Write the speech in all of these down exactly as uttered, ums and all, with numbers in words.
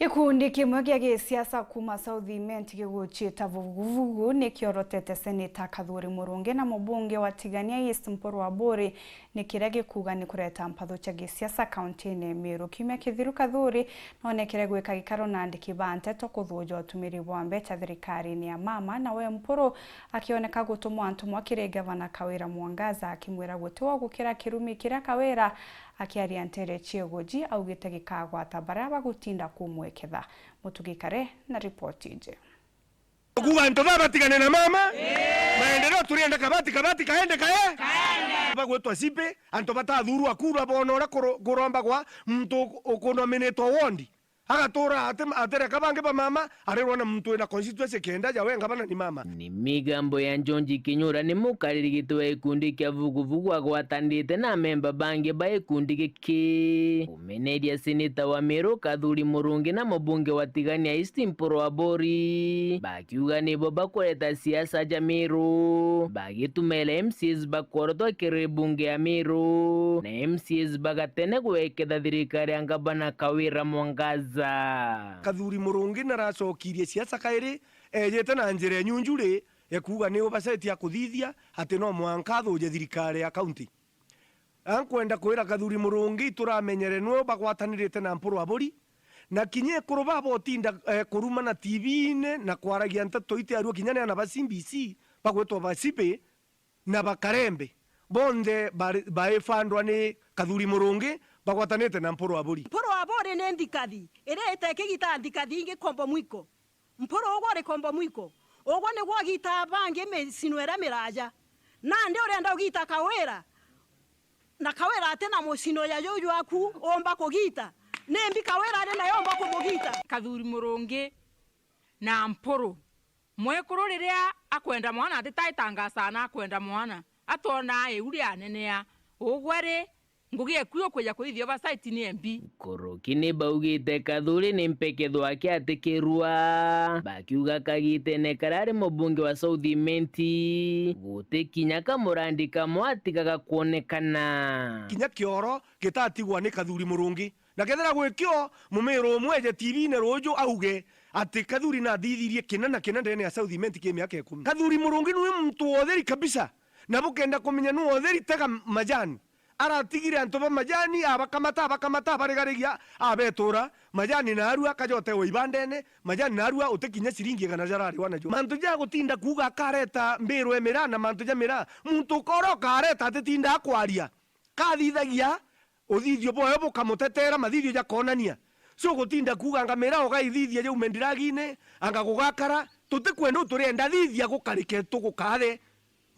Gikundi kimwe gia gisiasa kuuma South Imenti giguciita vuguvugu ni kiorotete Seneta Kathuri Murungi na mubunge wa Tigania East Mpuru Aburi ni kiria gikuuga ni kureta mpatho cia gisiasa kauntiine ya Meru. Kiumia kithiru Kathuri noonekere gwika gikaro na andiki ba nteto kuthuuja utumiri bwa mbeca thirikarine ya Mama, nawe Mpuru akioneka gutumwa ntumwa kiri Gavana Kawira Mwangaza akimwira guti wa gukira kirumi kiria Kawira akiaria nteere cia Igoji augite gikagwata baria bagutinda kumweketha. Mutugi Kare na ripoti iji. Kuuga antu baa batigane na Mama. Maendeleo turienda kabati, kabati kaende kae. Bagwitwa Sipe, antu batathurwa kura boona uria kuro-, kurombagwa muntu ukunominitwa wondi. Agatura ati-, atereka bangi ba Mama, arirwa na muntu wina constituency kenda ja we ngavana ni Mama. Ni migambo ya Njonji Kinyura ni mukariri giti wa gikundi kia vuguvugu agwatanite na amemba bangi ba gikundi giki. Kumeneria seneta wa Meru Kathuri Murungi na mubunge wa Tigania East Mpuru Aburi bakiuga nibo bakureta siasa ja Meru, bagitumaira M C As bakorotwa kiri bunge ya Meru na M C As bagatene gweketha thirikari ya ngavana Kawira Mwangaza. Kathuri Murungi naracokirie siasa kairi, ejite na njira ya nyunjuri ya kuuga ni ubacetie akuthithia ati no mwanka athuje thirikari ya kaunti. Ankwenda kwira Kathuri Murungi turamenyere nwe bagwatanirite na Mpuru Aburi, na kinya ekuru baba utinda, eh, kurumana T V-ine na kwaragia nteto itiarua kinya ni ana ba C B C bagwitwa ba Sipe na ba Karembe, bonthe bari-, baifandwa ni Kathuri Murungi bagwatanite na Mpuru Aburi. Mpuru Aburi ni ndikathi iria itekigita ndikathi ingi kombo mwiko. Mpuru ugwe uri kombo mwiko. Ugwe nigwe ugitaa bangi micino iria miraja. Nandi urenda ugita Kawira? Na Kawira ati na mucino ja juu jwaku umba kugita? Nimbi Kawira ari nayo umba kumugita? Kathuri Murungi na Mpuru. Mwekuru riria akwenda mwana atitaitangasa na akwenda mwana. Atwonaa iu rianenea. Ugwe ri, ngugi eku yukwija kwithia oversight ni M P. Nkuruki ni baugite Kathuri ni mpeketho ake atikirua, bakiuga kagitene karia ari mubunge wa South Imenti, guti kinya kamurandi kamwe atigaga kwonekana. Kinya kioro gitatigwa ni Kathuri Murungi. Na kethira gwikio, mumiru umwe eje T V-ine ruuju auge ati Kathuri nathithirie kina na kina ndene ya South Imenti ki miaka ikumi. Kathuri Murungi niwe muntu wa utheri kabisa. Na bukenda kumenya nu utheri, tega majani. Aratigire antu ba majani, abakamata, abakamata, abarigarigia, abetura. Majani naarua, akajotewa ibandene, majani naarua, uti kinya ciringi igana jarariwa najo. Mantu ja gutinda kuuga akareta mbiru e miraa na mantu ja miraa, muntu ukora ukareta atitindaa kwaria. Kathithagia, uthithio bwayo bukamutetera, mathithio jakonania. So gutinda kuuga anga miraa ugaithithia jaume ndiragine, anga gugakara, tutikwenda u turienda thithia gukarike tugukathe.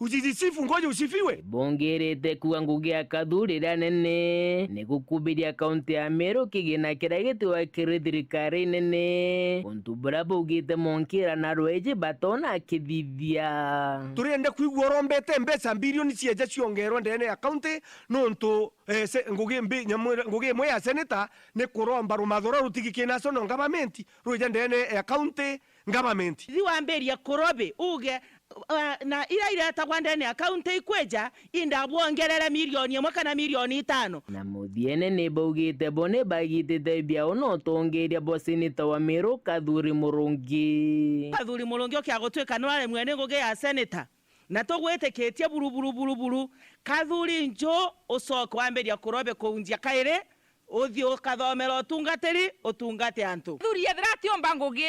Ujijisifu, ngoja usifiwe. Bongirite kuuga ngugi ya Kathuri iria nene ni gukubiria kaunti ya Meru kigina kiria gitiwa kiri thirikari nene, untu buria baugite monkira na rweji batona akithithia. Turienda kwigua urombete mbeca mbirioni cieja ciongerwe ndene ya kaunti, nontu, eh, se-, ngugi mbi-, nyamwira-, ngugi imwe ya seneta ni kuromba rumatho ruria rutigi ki national government rwija ndene ya county government. Thiwambiria kurobi uge, uh, na iria iretagwa ndene ya county ikwija, indabwongerere milioni imwe kana milioni itano. Na muthiene ni baugite bo ni bagitite biao na utongeria bwa seneta wa Meru Kathuri Murungi. Kathuri Murungi ukia gutwika ni waremwe ni ngugi ya seneta. Na tugwitikitie buru, buru, buru, buru. Kathuri nju, ucoke wambiria kurobe kuunjia kairi, uthii ukathomera utungatiri, utungate antu. Kathuri ethira atiumba ngugi,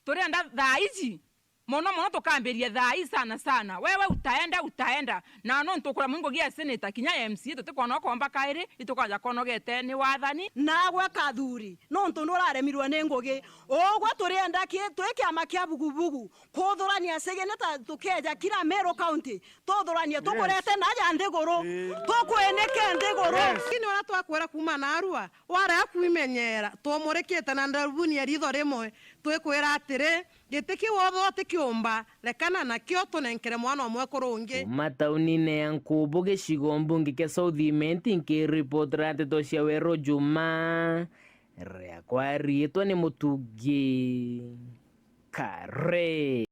turienda thaa iji, mono mono tukambiria thaa ii sana sana. Wewe utaenda, utaenda. Na nontu ukura mwingi ngugi ya seneta, kinya ya M C A tutikwona ukomba kairi, itukaja kwona ugete ni wathani. Nagwe Kathuri, nontu nuraremirwe ni ngugi, ugwe turienda ki-, twi kiama kia bugubugu, kuthurania seneta tukeja kira Meru County, tuthuranie, yes, tukurete naja nthiguru, ii, tukwinike nthiguru. Yes. Lakini uria twakwira kuuma narua, warega kwimenyera, twomurikite na ndarubuni ya ritho rimwe, twikwira atiri, giti kiu wothe utikiumba, rekana nakio, tunenkere mwana umwe kuri ungi. Kuuma taunine ya Nkubu, gicigo mbunge kia South Imenti, nkiripotera nteto cia Weru Juma, riakwa riitwa ni Mutugi Kare.